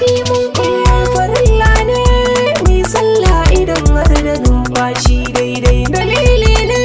zafi mun Eh, farilla ne mi sallah idan har da numfashi daidai. Dalili ne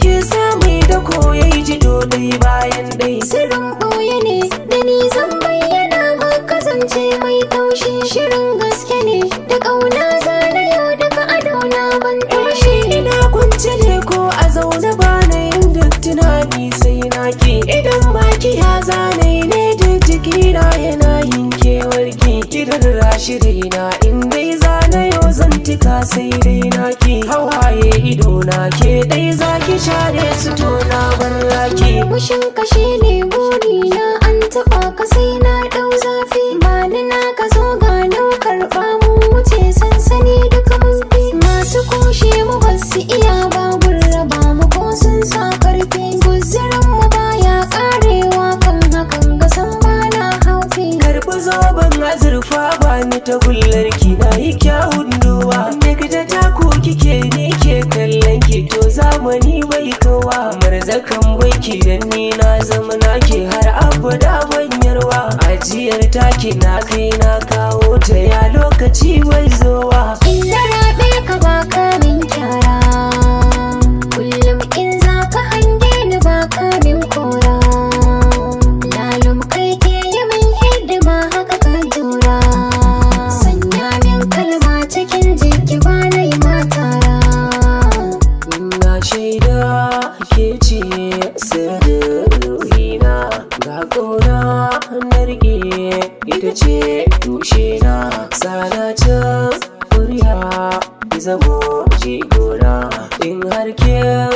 ke sa mai da koyai jido dai bayan dai. Sirrin ɓoye ne da ni zan bayyana maka zance mai taushi. Shirin gaske ne da ƙauna zana yau daga adona ban taushe. Ina kwance ne ko a zaune, ba na yin duk tunani sai na ki. Idan baki ya zane ne, duk jikina yana yin kewarki. Kiran rashirina in dai zane yau zantuka sai dai na ki. Hawaye idona ke dai zaki share su, to na bar raki. Murmushin kashe ne burina, an taɓa ka sai na ɗau zafi. Ba ni na ka zo ga nau karɓa, mu wuce sansani duka mun fi. Masu kushe mu ba su iya ba, raba mu ko sun sa karfi. Guzurin mu baya karewa, kan hakan ga san ba na haufi. Karɓi zoben azurfa, ba ni ta gullarki, na yi kyawun duwa. Duk da taku kike ni ke kallon ki, to zamani bai kawa. Marzakan banki dan ni na zama naki har abada ban yarwa. Ajiyar taki na kai na kawo ta, ya lokaci bai zowa. In na raɓe ka ba ka min kyara, kullum in za ka hange ni ba ka min kora. Lalum kai ke yi min hidima, haka ka jura. Sanya min kalma cikin jiki, ba na yi matara. Na shaida ke ce sirrin ruhina, ga ƙauna na riƙe, ita ce tushena. Sana can murya ki zamo jigona in har kin